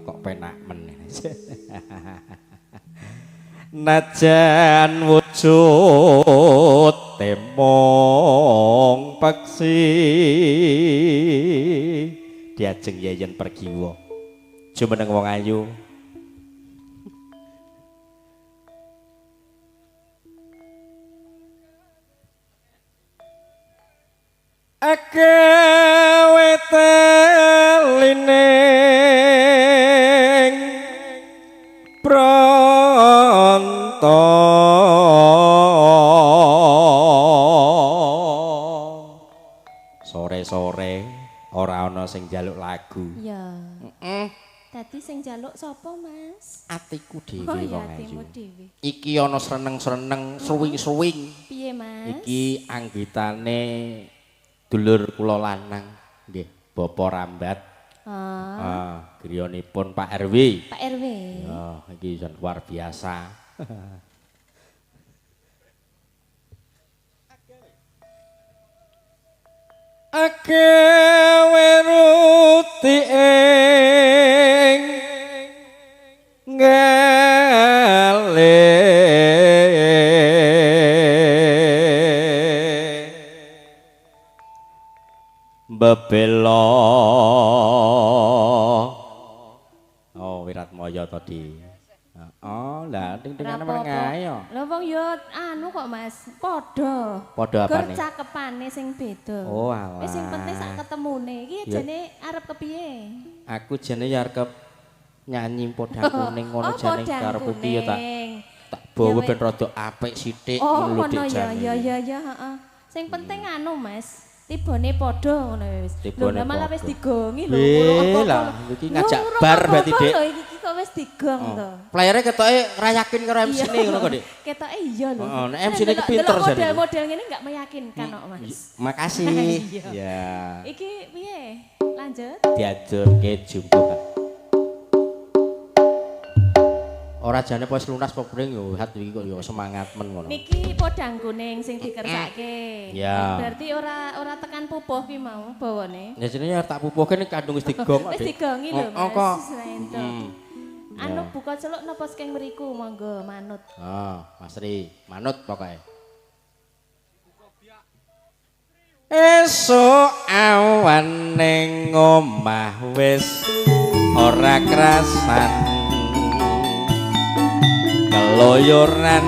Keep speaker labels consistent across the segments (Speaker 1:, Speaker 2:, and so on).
Speaker 1: Kok penak men. Najan wujud temong peksi diajeng Yeyen Pergiwa jumeneng wong ayu. Agawe telining pronto. Sore-sore ora ana sing njaluk lagu.
Speaker 2: Iya. Dadi sing njaluk sapa, Mas?
Speaker 1: Atiku dhewe wong ayu. Iki ana sreneng-sreneng, suwing-suwing.
Speaker 2: Piye, Mas?
Speaker 1: Iki anggitane dulur kula lanang nggih, Bapak Rambat. Griyanipun Pak RW.
Speaker 2: Pak RW.
Speaker 1: Ya, iki jan luar biasa. Agawe ruti ing ngale bebela. Oh, Wiratmaya tadi. Oh, lah ting-tingane meneng ae yo.
Speaker 2: Lha wong yo anu kok Mas, padha.
Speaker 1: Padha apane?
Speaker 2: Gur cakepane sing beda.
Speaker 1: Oh, alah.
Speaker 2: Wis sing penting sak ketemune. Iki jane arep kepiye?
Speaker 1: Aku jane ya arep nyanyi podang kuning ngono jane karepku ki ya tak bawa ben rada apik sithik ngono lho Dik jane.
Speaker 2: Ya ya ya heeh. Sing penting anu Mas, tibone padha ngono wis. Lho malah wis digongi lho.
Speaker 1: Lah iki ngajak bar berarti Dik.
Speaker 2: Lho iki kok wis digong to.
Speaker 1: Playere ketoke ora yakin karo MC-ne ngono kok Dik.
Speaker 2: Ketoke iya lho.
Speaker 1: Heeh, nek MC-ne iki pinter jane.
Speaker 2: Model-model ngene enggak meyakinkan kok Mas.
Speaker 1: Makasih. Ya.
Speaker 2: Iki piye? Lanjut.
Speaker 1: Diajurke jumbo. Ora jane wis lunas apa kuning yo hat iki kok yo semangat men ngono.
Speaker 2: Niki podang kuning sing dikersake.
Speaker 1: Ya.
Speaker 2: Berarti ora tekan pupuh ki mau bawane.
Speaker 1: Ya jenenge tak pupuhke nek kandung wis digong kok.
Speaker 2: Wis digongi lho Mas. Anu buka celuk napa saking mriku monggo manut.
Speaker 1: Ah, Mas Ri, manut pokoke. Esuk awan ning omah wis ora krasan. Keloyoran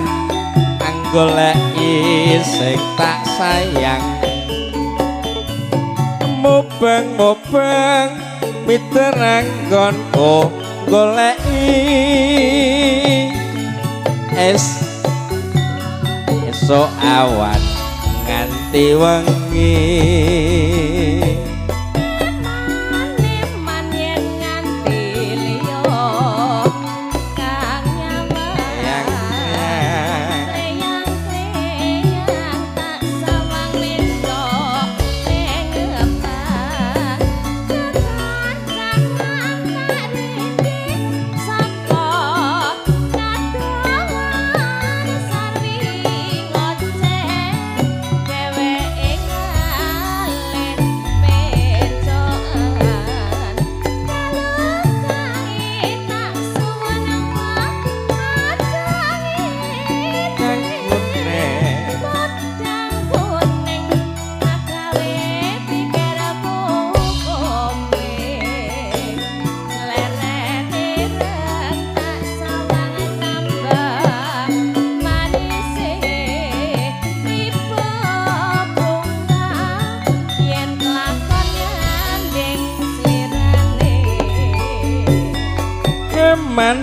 Speaker 1: anggoleki sing tak sayang. Mubeng-mubeng miter anggonku goleki es esuk awan nganti wengi.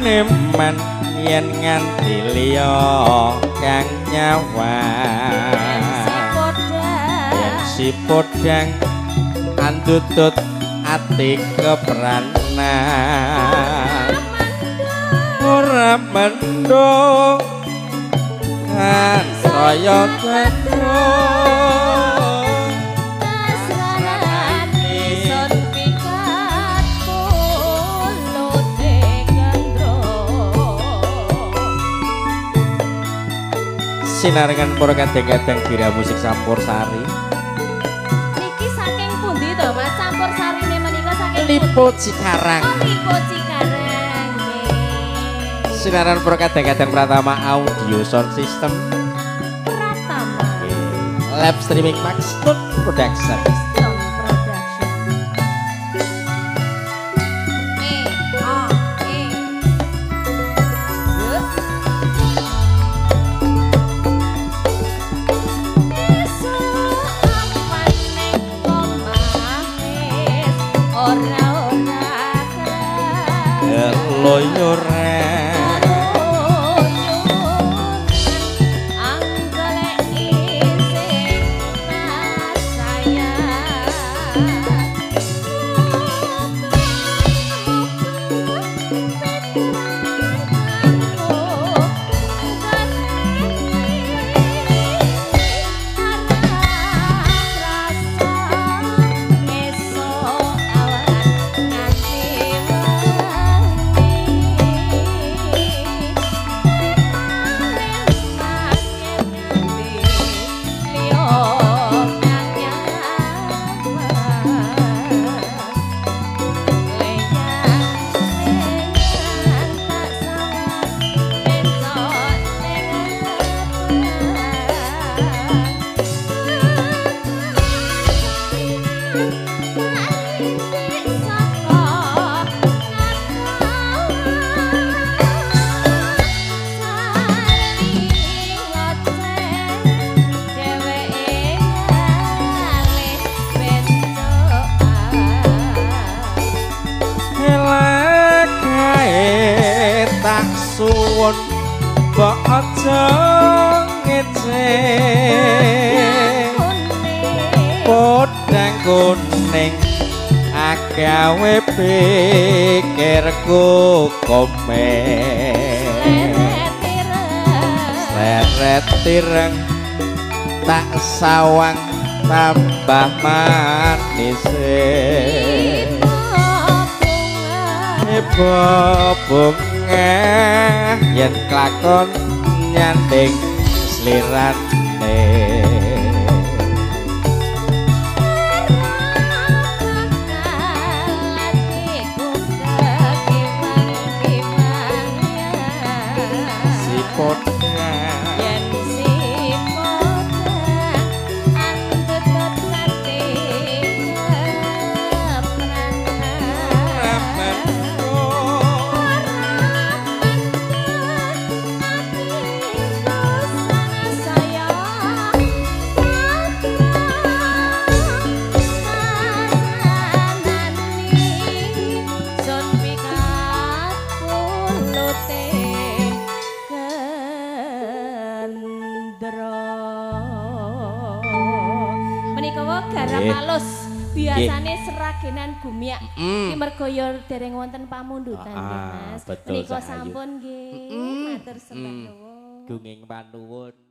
Speaker 1: Eman yen nganti liya kang nyawang yen si podang andutut ati kepranan ora mendho kan saya teko. Sinarengan para kadang-kadang gira musik campur sari.
Speaker 2: Niki saking pundi to Mas? Campur sarine menika saking
Speaker 1: Lipo Cikarang.
Speaker 2: Oh, Lipo Cikarang.
Speaker 1: Sinaran Pro kadang-kadang Pratama Audio Sound System
Speaker 2: Pratama
Speaker 1: Live streaming Max Stone Production.
Speaker 2: Stone Production. E A E. Esuk awan ning omah wis ora ora
Speaker 1: Loyore suwun mbok aja ngece podang kuning agawe pikirku komen seret tireng tak sawang tambah manis bunga yen klakon nyanding slirane si podang
Speaker 2: yen si podang andut ati kepranan. Halus biasane seragenan gumyak iki mergo ya dereng wonten pamundutan nggih Mas. Menika sampun nggih matur sembah nuwun.
Speaker 1: Gunging panuwun.